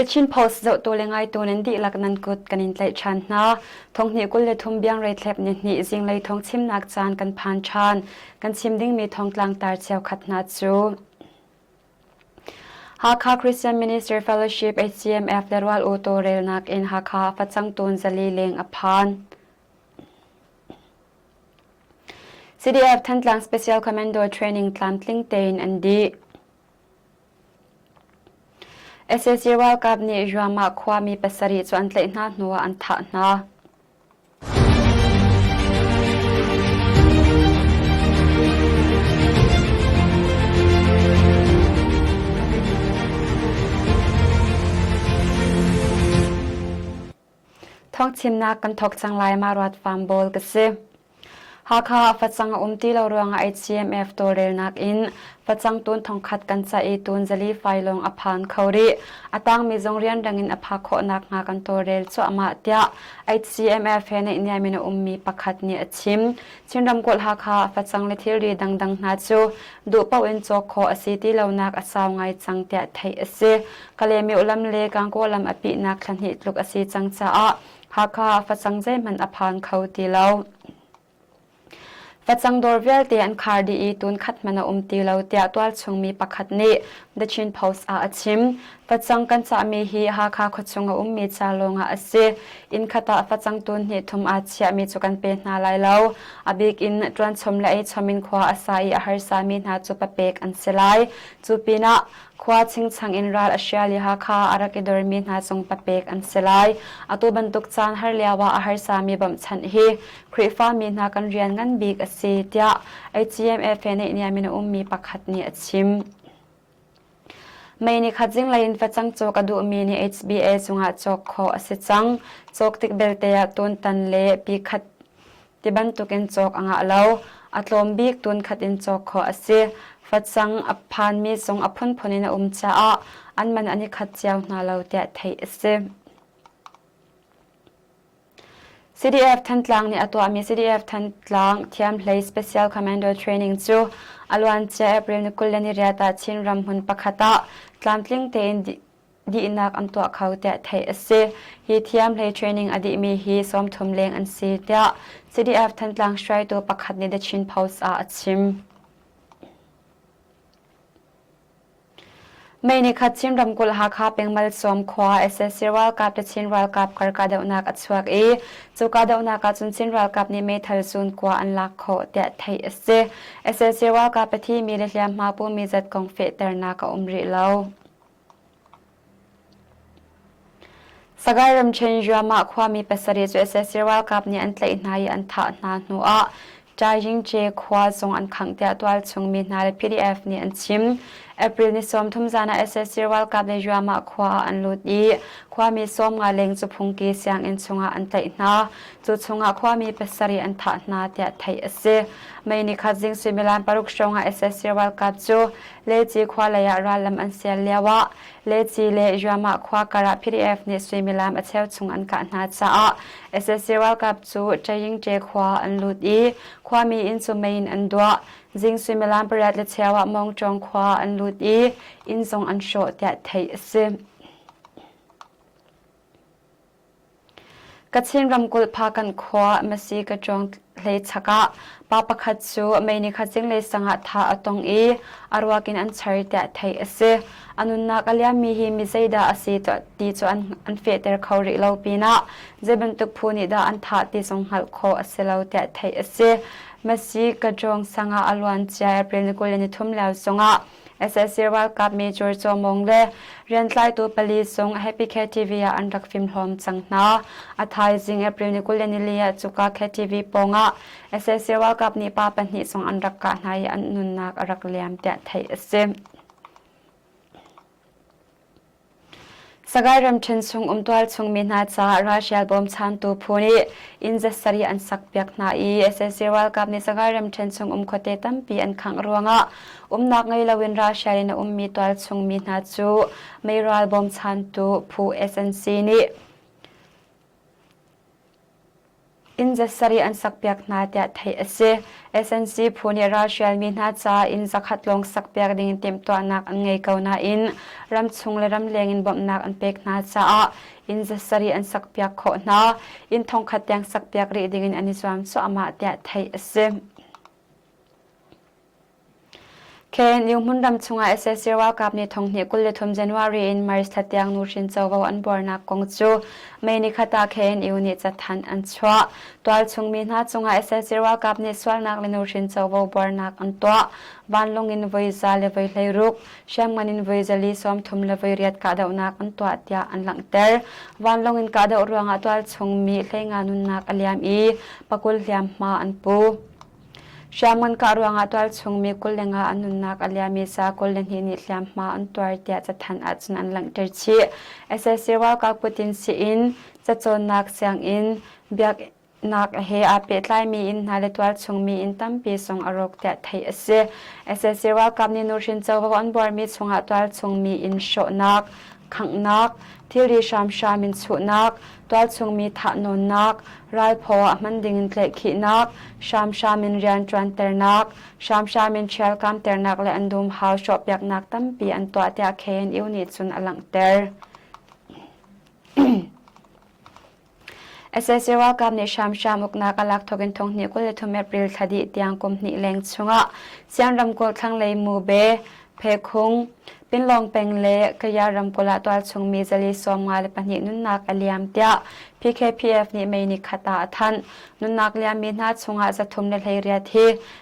The Chin Post zohtu le ngaitu nan dihlak nan kut kan in tlaih ṭhan hna. Thonghnih 23 biangrei thlep ni hnih zinglei thawng chimnak caan kan phan ṭhan. Kan chim dingmi thawngtlang tar cheukhat hna cu Hakha Christian Ministry Fellowship HCMF le Rual U tawlrelnak in Hakha facang tun zali leng a phan. CDF Thantlang Special Commando Training tlamtling tein an dih. Sac ralkap nih Ruamah khuami pasarih cu an tlaih hna hnuah an thah hna. Thawngchimnak kan thawk cang lai ma ruat fam bawl ka si. Hakha ah facang a um ti lo ruangah HCMF tawlrelnak in facang tun thongkhat kan cah i tun zali fai lawng a phan kho rih. A tangmi zong rianrang in a phak khawh nakhnga kan tawlrel cuahmah tiah HCMF he naihniam in a ummi pakhat nih a chim. Chin ramkulh Hakha ah facang le thilri dangdang hna cu duh paoh in cawk khawh a si ti lonak a sau ngai cang tiah theih a si. Kalaymyo lam le Gangaw lam a pihnak thla hnih tluk a si cang caah Hakha ah facang zeihmanh a phan kho ti lo. Facang dawr vialte an khar dih i tun khat hmanh a um ti lo tiah tualchung mi pakhat nih The Chin Post ah a chim. Facang kan cahmi hi Hakha khuachung a ummi ca lawngah a si. Inn khat ah facang tun hnih thum aa chiahmi cu kan pe hna lai lo. A bik in ṭuanchom le eichom in khua a sa i a harsami hna cu papek an si lai. Cu pinah Khua chingchang in ral a hrial i Hakha a rak i dormi hna cung papek an si lai. Atu bantuk caan har lio ah a harsami bawmhchanh hi Khrihfami hna kan rian ngan bik a si, tiah HCMF he naihniam in a ummi pakhat nih a chim. Mei ni khat zinglei in facang cawk a duhmi nih HBA cungah cawk khawh a si cang. Cawk tik belte ah tuntan le pi khat Ti bantukin cawk a ngah lo. A tlawm bik tunkhat in cawk khawh a si. Facang a phanmi zong a phunphun in a um caah an man an i khat cio hna lo tiah theih a si. CDF Thantlang nih a tuahmi CDF Thantlang Thiamhlei Special Commando Training cu a luancia April ni 28 ah Chinram hmun pakhat ah tlamtling tein dihnak an tuah kho tiah theih a si. Hi thiamhlei training a dihmi hi 30 leng an si tiah CDF Thantlang hruaitu pakhat nih The Chin Post ah a chim. May ni khat Chin ramkulh Hakha peng Malsawm khua sac ralkap le Chin ralkap kar kahdohnak a chuak i cu kahdohnak ah cun Chin ralkap nih meithal zun kua an lak khawh tiah theih a si. Sac ralkap a thimi le hliamhma pumi zat kong fehternak a um rih lo. Sagaing ramṭhen Yuamah khuami pasarih cu sac ralkap nih an tlaih hna i an thah hna hnuah Ṭaiyingṭe khua zong an khangh tiah tualchung mi hna le PDF nih an chim. April ni 30 zan ah sac ralkap le Yuamah khua ah an lut i khuami 50 leng cu phungki sianginn chungah an tlaih hna. Cu chungah khuami pasarih an thah hna tiah theih a si. May ni khat zing suimilam paruk hrawng ah sac ralkap cu Leci khua lei ah rallam an sial lioah Leci le Yuamah khua karah PDF nih suimilam a cheu chung an kah hna caah sac ralkap cu Ṭayingṭe khua an lut i khuami inn cu mei in an duah. Zing suimilam pariat le cheu ah Mawngṭawng khua an lut i inn zong an hrawh tiah theih a si. Kachin ramkulh Phakanh khua Masi Kacawng hlei chak ah pa pakhat cu mei ni khat zinglei sang ah thah a tong i a ruak in an char tiah theih a si. A nunnak a liammi hi mi zeidah a si ti cu an fehter kho rih lo pinah zei bantuk phu nih dah an thah ti zong hngalh khawh a si lo tiah theih a si. Masi Kacawng sang ah a luancia April ni 23 lio zongah SSC ralkap Major Chaw Mawng le riantlaitu pali zong Happy KTV ah an rak fimhlawm cang hna. A thaizing April ni 24 ah cuka KTV pawngah SSC ralkap nih pa pahnih zong an rak kah hna i an nunnak a rak liam tiah theih a si. Sagaing ramṭhen chung um tualchung mi hna caah ralhrial bawmchantu phu nih inn zasarih an sakpiak hna i sac ralkap nih Sagaing ramṭhen chung um khuate tampi an khangh ruangah umnak ngei loin ralhrial in a ummi tualchung mi hna cu meiral bawmchantu phu SNC nih. Inn zasarih an sakpiak hna tiah theih a si. SNC phu nih ralhrialmi hna caah inn zakhat lawng sakpiak ding in timhtuahnak an ngei ko nain ramchung le ramleng in bawmhnak an pek hna caah inn zasarih an sakpiak khawh hna. Inn thongkhat tiang sakpiak rih ding in an i zuam cuahmah tiah theih a si. KNU hmunram chungah sac ralkap nih thonghnih 23 January in March thla tiang nuhrin covo an buarnak kong cu May nikhat ah KNU nih cathanh an chuah. Tualchung mi hna cungah sac ralkap nih sualnak le nuhrin covo buarnak an tuah. Vanlawng in voi za le voi 16, hriamngan in voi zali 30 le voi riat kahdohnak an tuah tiah an langhter. Vanlawng in kahdoh ruangah tualchung mi 15 nunnak a liam i pakul hliamhma an pu. Hriamngan kah ruangah tualchung mi 25 an nunnak a liam i sa 22 nih hliamhma an tuar tiah cathanh ahcun an langhter chih. Sac ralkap kut in sii-inn, cacawnnak sianginn, biaknak he aa pehtlaimi inn hna le tualchung mi inn tampi zong a rawk tiah theih a si. Sac ralkap nih nuhrin covo an buarmi chungah tualchung mi inn hrawhnak, khanghnak, thilri hramhram in chuhnak, tualchung mi thahnawnnak, ralphaw ah hman ding in tlaihkhihnak, hramhram in rian ṭuanternak, hramhram in ṭhialkamternak le an dumhau hrawhpiaknak tampi an tuah tiah KNU nih cun a langhter. Sac ralkap nih hramhram uknak a lak thawk in thonghnih 23 April thla dih tiang kum hnih leng chungah Sian ramkulh thlanglei Mube, Phekhung, Pinlawng peng le Kaya ramkulh ah tualchung mi zali 54 nunnak a liam tiah PKPF nih May nikhat ah a thanh. Nunnak liammi hna chungah 318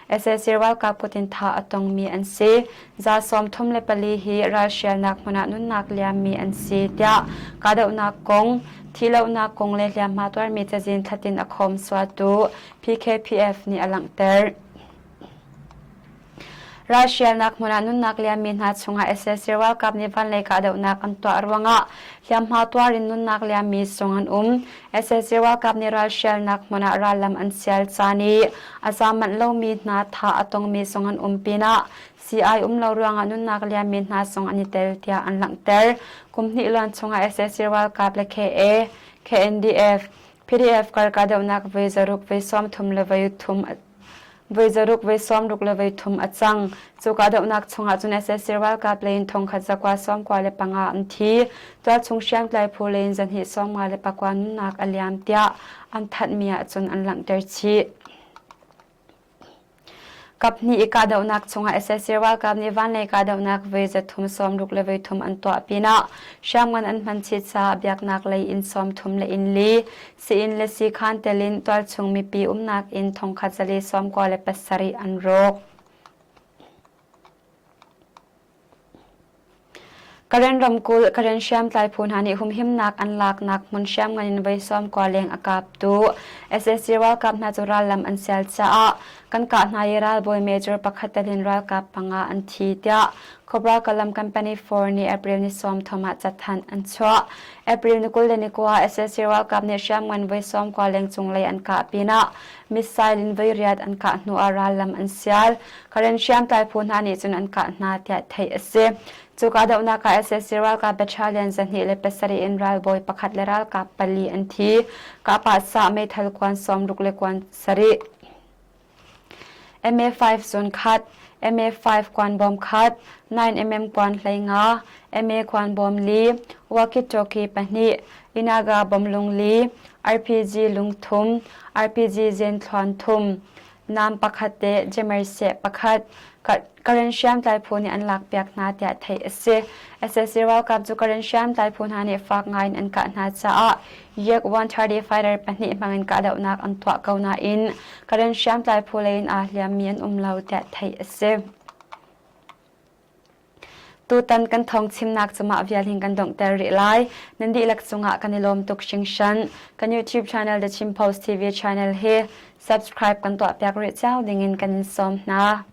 hi sac ralkap kut in thah a tongmi an si. 34 hi ralhrialnak hmun ah nunnak liammi an si tiah kahdohnak kong, thihlohnak kong le hliamhma tuarmi cazin thlatin a khawm suatu PKPF nih a langhter. Ralhrialnak hmun ah nunnak liammi hna chungah sac ralkap nih vanlei kahdohnak an tuah ruangah hliamhma tuar in nunnak liammi zong an um. Sac ralkap nih ralhrialnak hmun ah rallam an sial caan i a zaam manh lomi hna thah a tongmi zong an um pinah sii-ai um lo ruangah nunnak liammi hna zong an i tel tiah an langhter. Kum hnih luan chungah sac ralkap le KA, KNDF, PDF kar kahdohnak voi zaruk voi 30 le voi thum voi zaruk voi 60 le voi thum a cang. Cu kahdohnak chungah cun sac ralkap lei in thongkhat zakua 95 an thi. Tualchung hriamtlai phu lei in zahnih 59 nunnak a liam tiah an thanhmi ahcun an langhter chih. Kaphnih i kahdohnak chungah sac ralkap nih vanlei kahdohnak voi 360 le voi thum an tuah pinah hriamngan an hman chih caah biaknak lei inn 30 le inn li, sii-inn le siikhan tel in tualchung mipi umnak inn 1497 an rawk. Karen ramkulh Karen hriamtlai phu hna nih humhimnak an laknak hmun hriamngan in voi 90 leng a kaptu sac ralkap hna cu rallam an sial caah kan kah hna i ralbawi major pakhat tel in ralkap panga an thi tiah Cobra Kalam Company 4 nih April ni 30 ah cathanh an chuah. April ni 29 ah sac ralkap nih hriamngan voi 90 leng cunglei an kah pinah missile in voi riat an kah hnu ah rallam an sial. Karen hriamtlai phu hna nih cun an kah hna tiah theih a si. Cu kahdohnak ah sac ralkap battalion 207 in ralbawi pakhat le ralkap pali an thi. Kahpah sah meithal kuan 60 le kuan sarih. MA5 zon khat, MA5 kuan bawm khat, 9mm kuan hleinga, MA kuan bawm li, walkie-talkie pahnih, Inaga bom lung li, RPG lung thum, RPG zen thluan thum, Nam pakhat le Jemer seh pakhat Karen hriamtlai phu nih an lakpiak hna tiah theih a si. Sac ralkap cu Karen hriamtlai phu hna nih fak ngai in an kah hna caah Yak 130 fighter pahnih hmang in kahdohnak an tuah ko nain Karen hriamtlai phu lei in aa hliammi an um lo tiah theih a si. Tutan kan thawng chimnak cu mah vial hin kan donghter rih lai. Nan dihlak cungah kan i lawm tuk hringhran. Kan YouTube channel The Chin Post TV channel hi subscribe kan tuahpiak rih cio dingin kan in sawm hna.